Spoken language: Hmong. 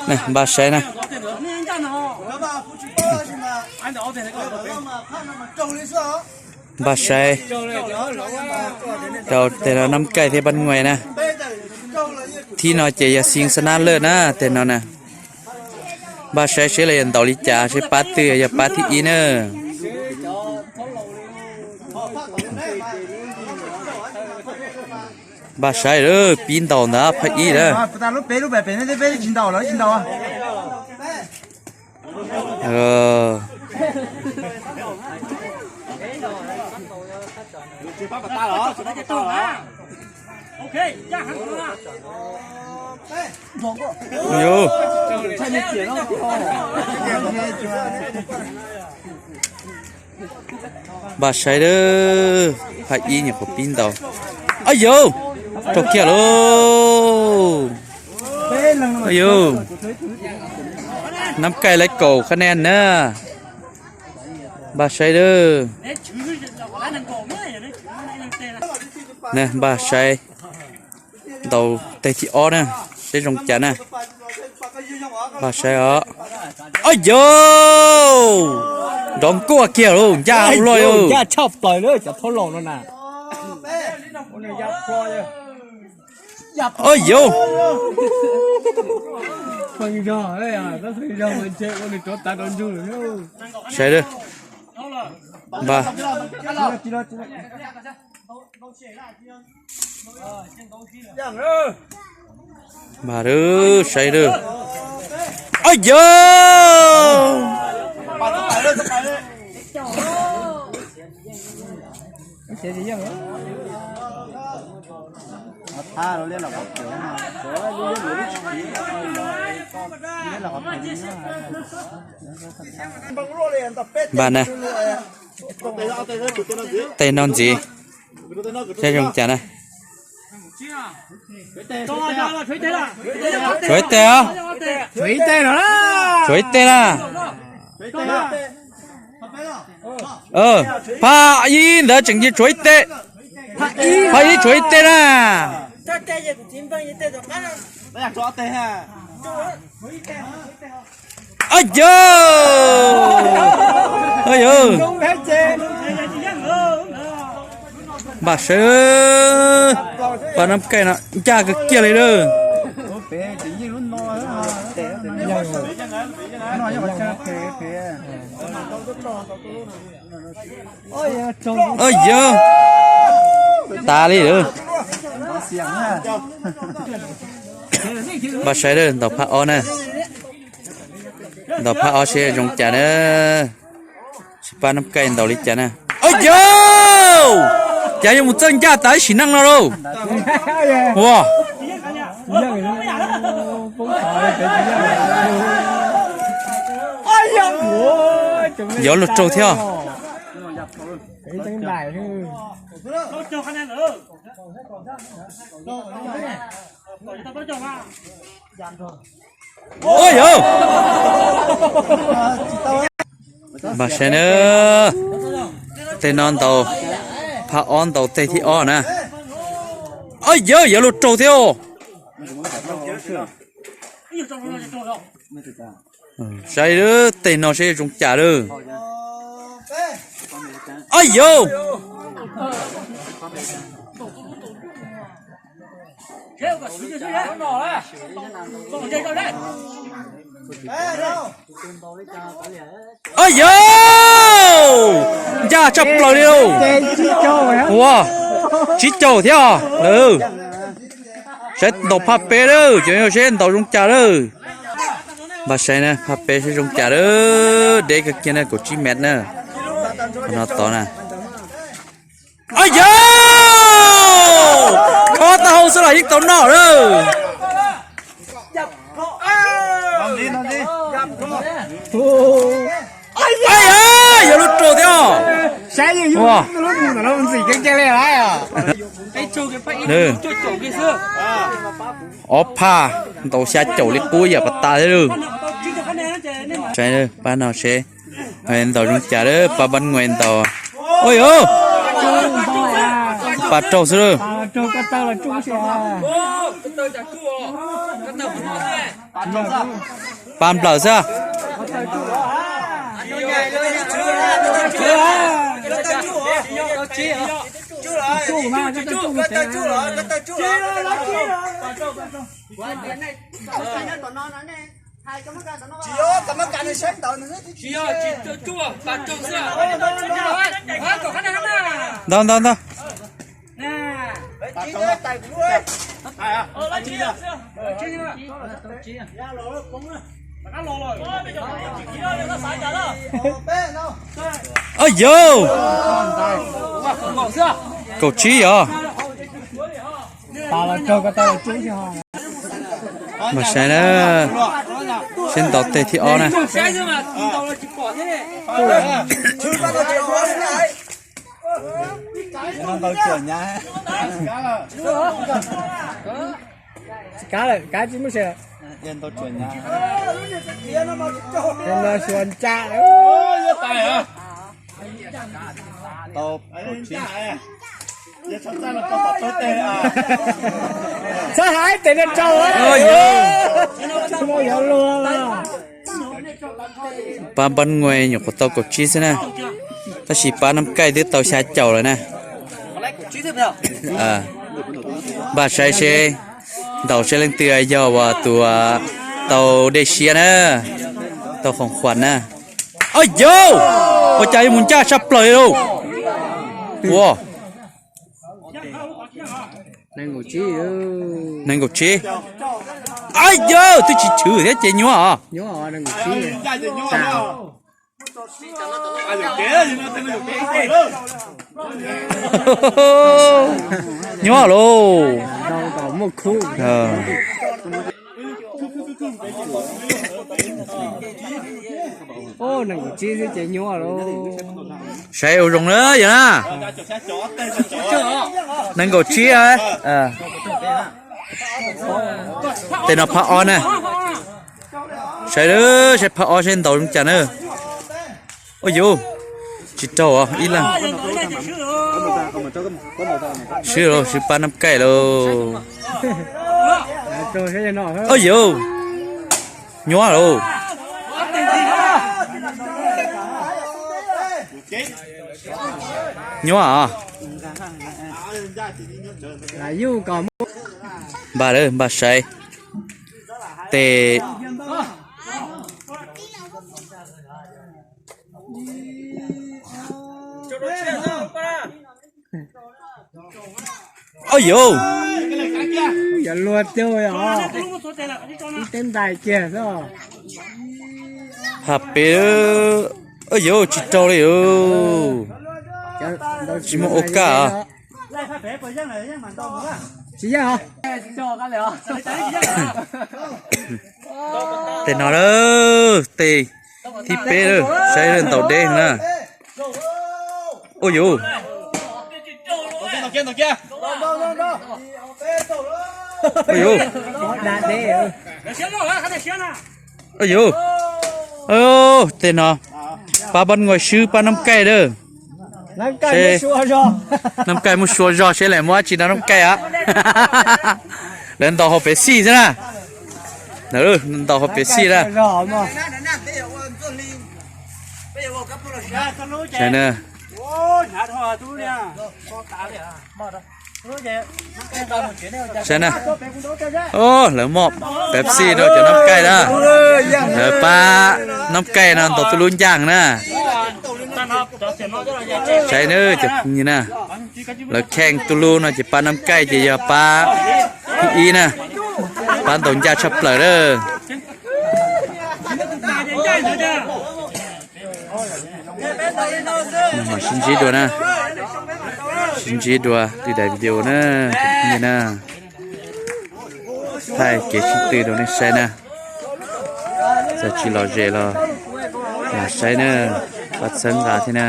Npaj saib na. Npaj saib rau teg no Nab Kaij thiab Pab Nuj na. Thib no ces yog Xeev Sa Nab Laj na teg no na. Npaj saib seb lawv yuav ntaus li cas, seb pab twg yog pab thib ib na. Npaj saib lawm, pib ntaus ntawd phab ib lawm. Npaj saib lawm, phab ib nyuam qhuav pib ntaus. Ab yauv, raug kiag lauj. Ab yauv, Nab Kaij lawv kaum khab nej na. Npaj saib lawm. Npaj saib ntaus teg thib ob na, seb zoo cas na. Npaj saib os. Ab yauv, nrov nkuaj kiag lauj, ncaj ua luaj yauj. Ab yauv, saib lawm. Npaj, npaj lawm, saib lawm. Ab yauv, npaj na, teg no ntxiv, saib zoo cas na. Tshuav ib teg os. Tshuav ib teg na. Phab ib ntawd tseem tshuav ib teg. Phab ib tshuav ib teg na. Ab yauv, ab yauv, npaj saib, pab Nab Kaij no ncaj kawg kiag li lawm. Ab yauv, tas li lawm. Npaj saib lawm, ntaus phab ob na. Ntaus phab ob seb zoo cas na. Seb pab Nab Kaij ntaus li cas na. Ab yauv, cas yuav mus txawj ncaj tas ib sim neej no lauj. Ua, yuav luag raug thiab. Ua yauv, npaj saib na. Teg no ntaus, phab ob ntaus teg thib ob na. Ab yauv, yuav luag raug thiab. Saib teg no seb zoo cas lawm. Ab yauv, ab yauv, ncaj tshaj plaws li lauj. Ua, tsib caug thiab os lawm. Saib ntaus phab peb lawm, cov yog seb ntaus zoo cas lawm. Npaj saib na, phab peb seb zoo cas lawm, deb kawg kiag na, kaum tsib mev na. Qhov no tod na. Ab yauv, khob taub hau xwb los yeej tau noj lawm. Ab yauv, yuav luag raug thiab. Ua, ob phab ntaus xya caum li qub yam pas tas thiab lawm. Saib pab no seb ntaus zoo cas lawm, pab Nab Kaij ntaus. Ua yauv, pas raug xwb lawm. Pab nplawm xwb. Ntau ntau ntau. Au yau, kaum tsib yom. Mas saib na, seb ntaus teg thib ob na. Tsis kav lawm, kav tsis muaj sia. Xyuas ntsaj. Txhob hais tes no rau. Pab Npab Ngue nyuam qhuav tau kaum tsib xwb na, tab sis pab Nab Kaij twb tau xya caum lawm na. Npaj saib seb ntaus seb leej twg yog uas tus tau dej siab na, tau khoom khuam na. Au yau, ua cas yuav mus ncaj tshaj plaws li lauj. Ua, nees nkaum tsib. Au yau, twb tsis chwv thiab ces nyuaj os. Nyuaj lauj. Saib ua zoo na yog na. Nees nkaum tsib. Tej no phab ob na. Saib, saib phab ob seb ntaus zoo cas na. Au yau, tsis raug os ib leeg. Swb lauj, swb pab Nab Kaij lauj. Au yau, nyuaj lauj. Nyuaj os. Npaj lawm, npaj saib. Tes. Au yau, yog luag tiag os, ib teb ntais kiag xwb. Hab pem, au yau, tsis raug li. Tsis muaj ua kaj. Tsis yeej os. Tej no lawm, tej thib peb lawm, saib lawm ntaus deb na. Au yau, au yau, au yau, tej no pab Npab Ngue swb pab Nab Kaij lawm. Nab Kaij muab sua zog seb lawv muab dab tsi no Nab Kaij a. Lawv ntaus hauv Pepsi xwb na. Ntaus hauv Pepsi na. Saib na. Saib na. Lawv muab Pepsi rau cov Nab Kaij na. Lawv pab Nab Kaij no ntaus tuj lub ncaaj na. Saib na cov phooj ywg na. Lawv kheej tuj lub no ces pab Nab Kaij ces yog pab thib ib na. Pab ntaus ncaj tshaj plaws lawm. Mam sib ntsib dua na. Sib ntsib dua li daim video na, cov phooj ywg na. Thaij kev sib tw rau nej saib na. Txawm tsis lom zem los lam saib na, pab txhawb nqa thiab na.